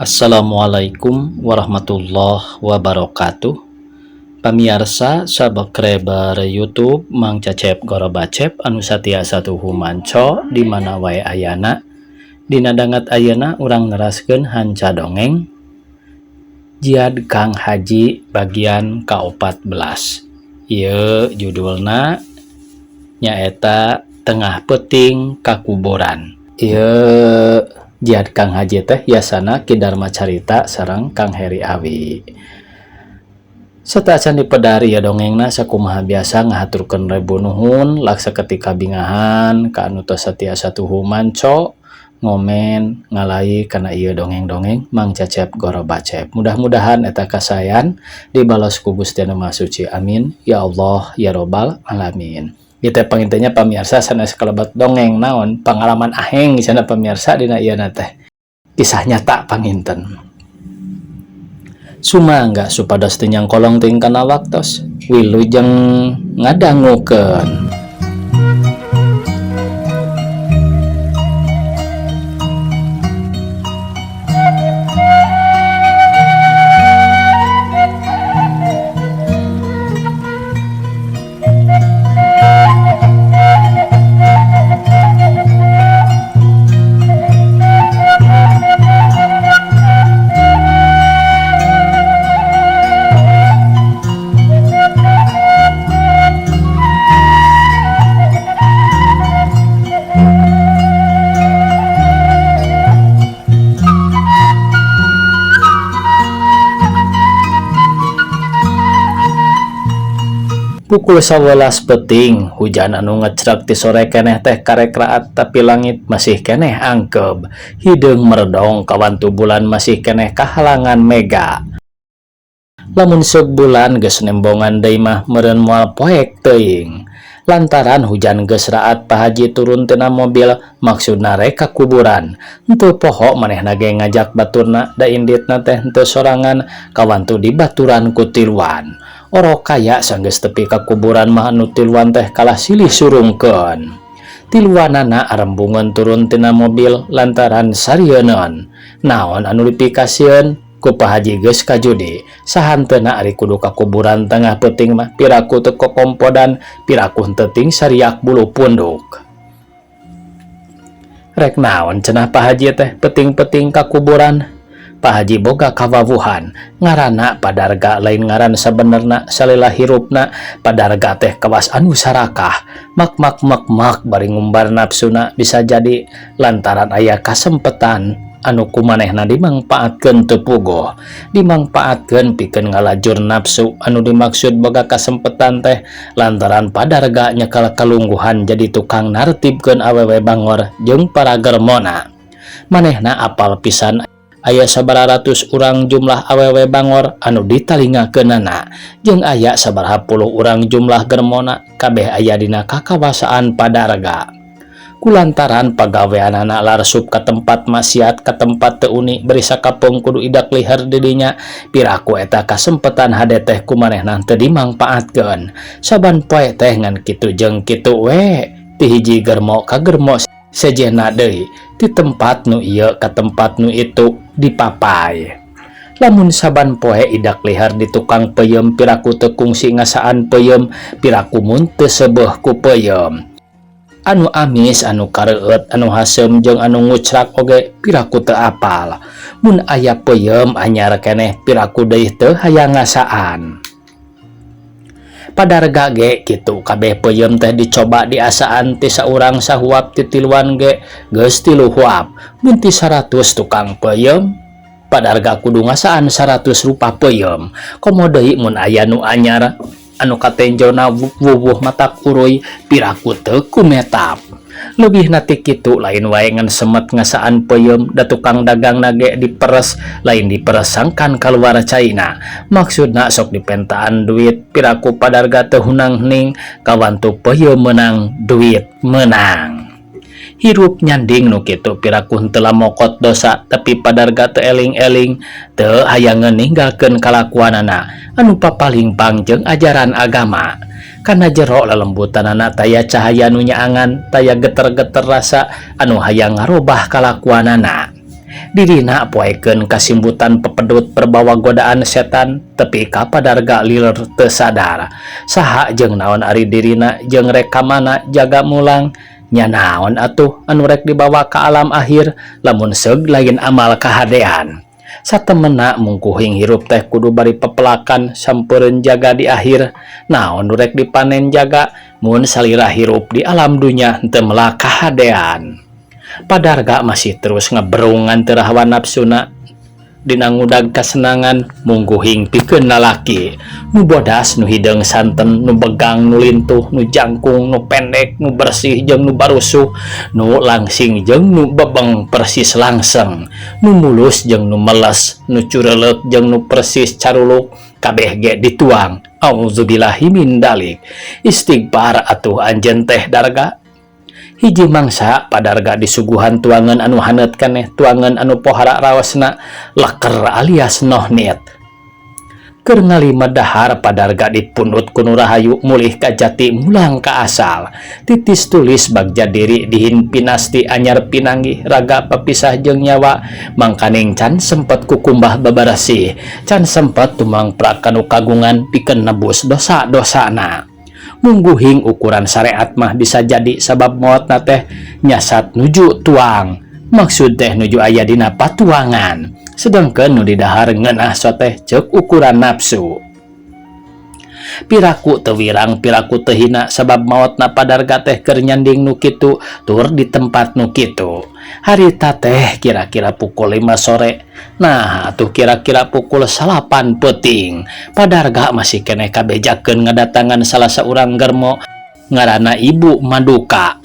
Assalamualaikum warahmatullahi wabarakatuh. Pamiarsa subscriber YouTube Mang Cecep Gorobacep anu satia satuhu manco di mana wae ayana. Dina danget ayeuna urang neraskeun hanca dongeng Jiad Kang Haji bagian ka-14. Ieu judulna nyaeta Tengah Peuting Kakuburan. Ieu Jiad Kang Haji teh yasana Ki Dharma Carita sareng Kang Heri Awi. Sateuacan dipedari ya dongengna sakumaha biasa ngahaturkeun rebu nuhun laksa ketika bingahan ka anu tos satia satuhu manco ngomen ngalai kana ieu dongeng-dongeng Mang Cecep Gorobacep. Mudah-mudahan eta kasayan dibalas ku Gusti Anu Maha Suci. Amin ya Allah ya Robbal alamin. Ieu teh pangintenya pamirsa sanes kalebet dongeng naon pangalaman aheng cenah pamirsa dina ieu na teh. Kisah nyata panginten. Sumangga supados teu nyangkolong teuing kana waktos wilujeng ngadangukeun. Pukul 11 peuting, hujan anu ngecrek ti sore keneh teh karek raat tapi langit masih keneh angkeb. Hideung meredong kawantu bulan masih keneh kahalangan mega. Lamun seug bulan geus nembongan deui mah meureun moal poek teuing. Lantaran hujan geus raat Pak Haji turun tina mobil maksudna rek ka kuburan. Henteu poho manehna ge ngajak baturna da inditna teh henteu sorangan kawantu dibaturan ku tiluan. Orok kaya sanggeus tepi ka kuburan mah anu tiluan teh kalah silih surungkeun. Tiluanana arembungeun turun tina mobil lantaran sarieun. Naon anu dipikasieun ku Pak Haji geus kajudi. Sahanteuna ari kudu ka kuburan tengah peuting mah piraku teu kokompodan, piraku henteu ting sariak bulu punduk. Rek naon cenah Pak Haji teh peuting-peuting ka kuburan. Pak Haji boga kawawuhan, ngaranna Padarga lain ngaran sabenerna salila hirupna Padarga teh kawas anu sarakah. Mak mak mak mak bari ngumbar nafsuna bisa jadi lantaran aya kasempetan anu kumanehna dimangpaatkeun teu puguh, dimangpaatkeun pikeun ngalajur nafsu anu dimaksud boga kasempetan teh lantaran Padarga nyekal kalungguhan jadi tukang nartibkeun awewe bangor jeung para germona. Manehna apal pisan aya sabaraha ratus urang jumlah awewe bangor anu ditalingakeunana jeung aya sabaraha puluh urang jumlah germona kabeh aya dina kakawasaan Padarga. Kulantaran pagaweanana larsup ka tempat maksiat ka tempat teu uni bari sakapeung kudu idak liher di dinya piraku eta kasempetan hade teh kumanehna teu dimangpaatkeun. Saban poe teh ngan kitu jeung kitu we ti hiji germo ka germo sejena deui ti tempat nu ieu ka tempat nu itu dipapai. Lamun saban poe idak liher di tukang peuyeum piraku teu kungsi ngasaan peuyeum piraku mun teu seubeuh ku peuyeum. Anu amis, anu kareueut, anu haseum jeung anu ngucrak oge piraku teu apal. Mun aya peuyeum anyar keneh piraku deui teu hayang ngasaan. Padarga ge kitu kabeh peuyeum teh dicoba diasaan ti saurang sahuap ti tiluan ge geus tilu huap. Mun ti 100 tukang peuyeum Padarga kudu ngasaan 100 rupa peuyeum. Komo deui mun aya nu anyar anu katenjona wuwuh mata kuruy piraku teu kumetap. Leuwih na ti kitu lain wae ngan semet ngasaan peuyeum da tukang dagang nage diperes lain diperes sangkan kaluar caina. Maksudna sok dipentaan duit piraku Padarga teu hunang hening kawantu peuyeum meunang duit meunang. Hirup nyanding nu kitu piraku henteu lamokot dosa tapi Padarga teu eling-eling teu hayang ninggalkeun kalakuanana anu papalingpang jeung ajaran agama. Kana jero lelembutanana taya cahaya nu nyaangan taya geter-geter rasa anu hayang ngarobah kalakuanana. Dirina poekeun kasimbutan pepedut perbawa godaan setan tepi ka padarga liler teu sadar. Saha jeung naon ari dirina jeung rek ka mana jaga mulang? Nya naon atuh anu rek dibawa ka alam akhir lamun seug lain amal kahadean. Satemena mungkuhing hirup teh kudu bari pepelakan sampeureun jaga di akhir. Naon nu rek dipanen jaga mun salira hirup di alam dunya henteu melak kahadean. Padarga masih terus ngeberung nganteur hawa nafsuna dina ngudag kasenangan mungguhing pikeun lalaki nu bodas, nu hideung santen, nu begang, nu lintuh, nu jangkung, nu pendek, nu bersih jeung nu barusuh, nu langsing jeung nu bebeng persis langseng, nu mulus jeung nu meles, nu cureleuk jeung nu persis caruluk, kabeh ge dituang. Auzubillahi min dalik. Istighfar atuh anjeun teh, Darga. Hiji mangsa padarga disuguhan tuangan anu haneut keneh, tuangan anu pohara raosna leker alias nohnit. Keur ngalima dahar padarga dipundut ku nu rahayu mulih ka jati, mulang ka asal. Titis tulis bagja diri dihin pinasti anyar pinanggih raga papisah jeung nyawa, mangkaning can sempet kukumbah babarasih, can sempet tumangprak kanu kagungan pikeun nebus dosa-dosana. Mungguhing ukuran syariat mah bisa jadi sabab maotna teh nyasat nuju tuang, maksud teh nuju aya dina patuangan, sedangkan nu didahar ngeunah soteh ceuk ukuran nafsu. Piraku teu wirang, piraku teu hina, sabab maotna padarga teh keur nyanding nu kitu tur di tempat nu kitu. Harita teh kira-kira pukul 5 sore. Nah atuh kira-kira pukul 9 peuting padarga masih keneh kabejakeun ngadatangan salah saurang germo ngaranna Ibu Maduka.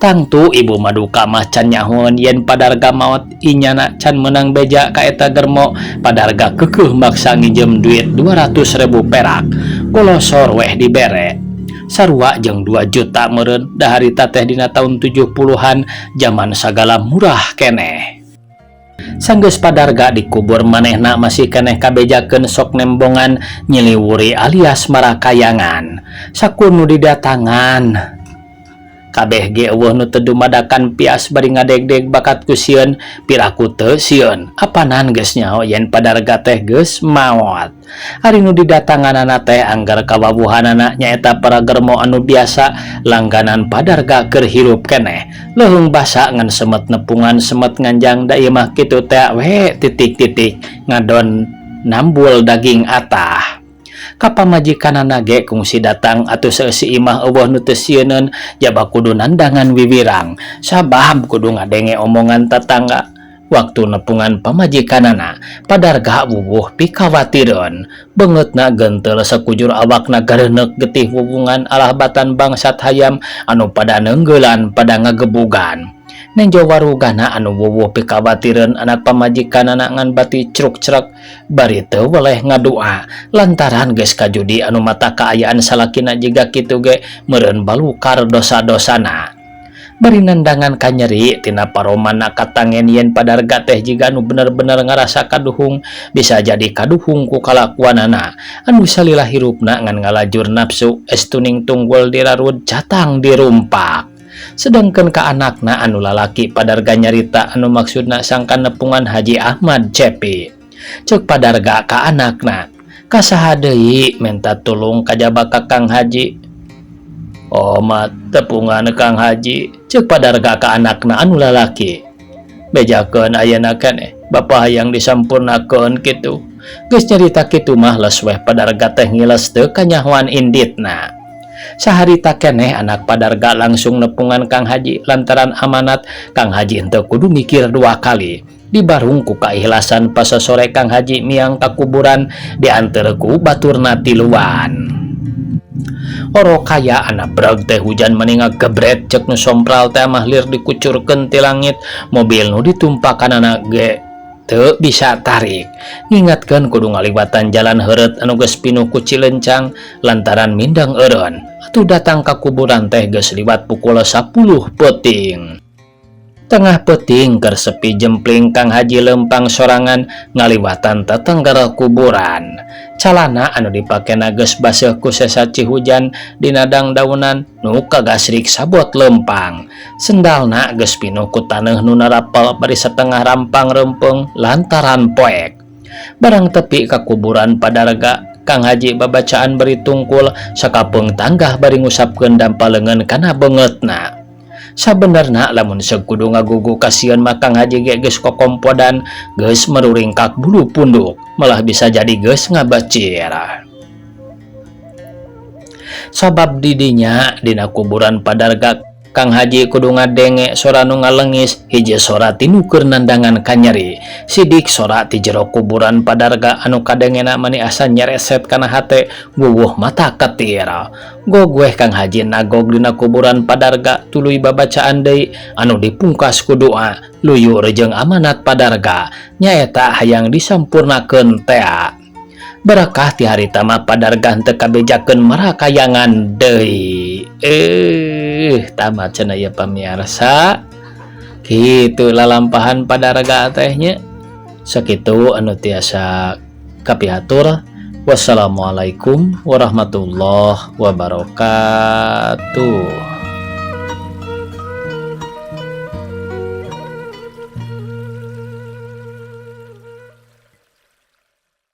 Tangtu Ibu Maduka mah can nyahoeun yen padarga maot. Inyana can meunang beja ka eta germo. Padarga keukeuh maksa nginjem duit 200.000 perak, golosor weh dibere, sarua jeung 2 juta meureun. Da harita teh dina taun 70-an, jaman sagala murah keneh. Sanggeus padarga dikubur, manehna masih keneh kabejakeun sok nembongan nyiliwuri alias marakayangan. Sakur nu didatangan kabeh ge euweuh nu teu dumadakan pias bari ngadegdeg bakat ku sieun. Piraku teu sieun, apanan geus nyaho yen padarga teh geus maot. Ari nu didatanganana teh anggar kawawuhanana nyaeta para germo anu biasa langganan padarga keur hirup keneh. Leuheung basa ngan semet nepungan, semet nganjang, da ieu mah kitu teh we titik-titik ngadon nambul daging atah. Ka pamajikanana ge kungsi datang atuh saeusi imah euweuh nu teu sieuneun, jaba kudu nandangan wiwirang sabab kudu ngadenge omongan tatangga. Waktu nepungan pamajikanana, padarga wuwuh pikawatireun. Beungeutna gentel sakujur awakna gareuneuk getih wuwungan alah batan bangsat hayam anu pada neunggeulan pada ngagebugan. Nenjo warugana anu wuwuh pikawatireun anak pamajikanana ngan bati cruk-crek bari teu weleh ngadua lantaran geus kajudi anu mata kaayaan salakina jiga kitu ge meureun balukar dosa-dosana. Bari nandangan kanyeri tina paromana katangen yen padarga teh jiga anu bener-bener ngarasa kaduhung, bisa jadi kaduhung ku kalakuanana anu salila hirupna ngan ngalajur nafsu, estuning tunggul dirarud, catang dirumpak. Sedangkan ka anakna anu lalaki padarga nyarita anu maksudna sangkan nepungan Haji Ahmad Cepi. Ceuk padarga ka anakna, "Ka saha deui menta tulung kajaba ka Kang Haji?" "Omat tepungan Kang Haji," ceuk padarga ka anakna anu lalaki. "Bejakeun ayeuna keneh, Bapak hayang disampurnakeun kitu." Geus nyarita kitu mah les weh padarga teh ngiles teu kanyahoan inditna. Saharita keneh anak padarga langsung nepungan Kang Haji lantaran amanat Kang Haji henteu kudu mikir dua kali. Dibarung ku kaikhlasan, pasasore Kang Haji miang ka kuburan dianteur ku baturna tiluan. Oro kaya anak breg teh hujan meni ngagebret, cek nu sompral teh mah lir dikucurkeun ti langit. Mobil nu ditumpakan anak ge teu bisa tarik, ngingatkeun kudu ngaliwatan jalan heureut anu geus pinuh ku cilencang lantaran mindeng eureun. Atuh datang ka kuburan teh geus liwat pukul 10 peuting. Tengah peuting keur sepi jempling Kang Haji lempang sorangan ngaliwatan tetengger kuburan. Calana anu dipakena geus baseuh ku sesa cihujan dina dangdaunan nu kagasrik sabot lempang. Sendalna geus pinuh ku taneuh nu narapel bari satengah rampang reumpeung lantaran poek. Barang tepi ka kuburan padarga, Kang Haji babacaan bari tungkul sakapeung tanggah bari ngusapkeun dampa leungeun kana beungeutna. Sabenerna lamun seug kudu ngagugu kasieun mah Kang Haji ge geus kokompodan, geus meruringkak bulu punduk, malah bisa jadi geus ngabacir. Sabab di dinya dina kuburan padarga Kang Haji kudu ngadenge sora nu ngalengis, hiji sora ti nu keur nandangan kanyeri, sidik sora ti jero kuburan padarga anu kadengena mani asa nyereset kana hate wuwuh mata ketir. Gogweh Kang Haji nagog dina kuburan padarga tuluy babacaan deui anu dipungkas ku doa luyu jeung amanat padarga nyaeta hayang disampurnakeun tea. Barakah ti harita mah padarga henteu kabejakeun marakayangan deui. Tamat cenah ieu pamiarsa. Kitu lalampahan padarga teh nya. Sakitu anu tiasa kapihatur. Wassalamualaikum warahmatullahi wabarakatuh.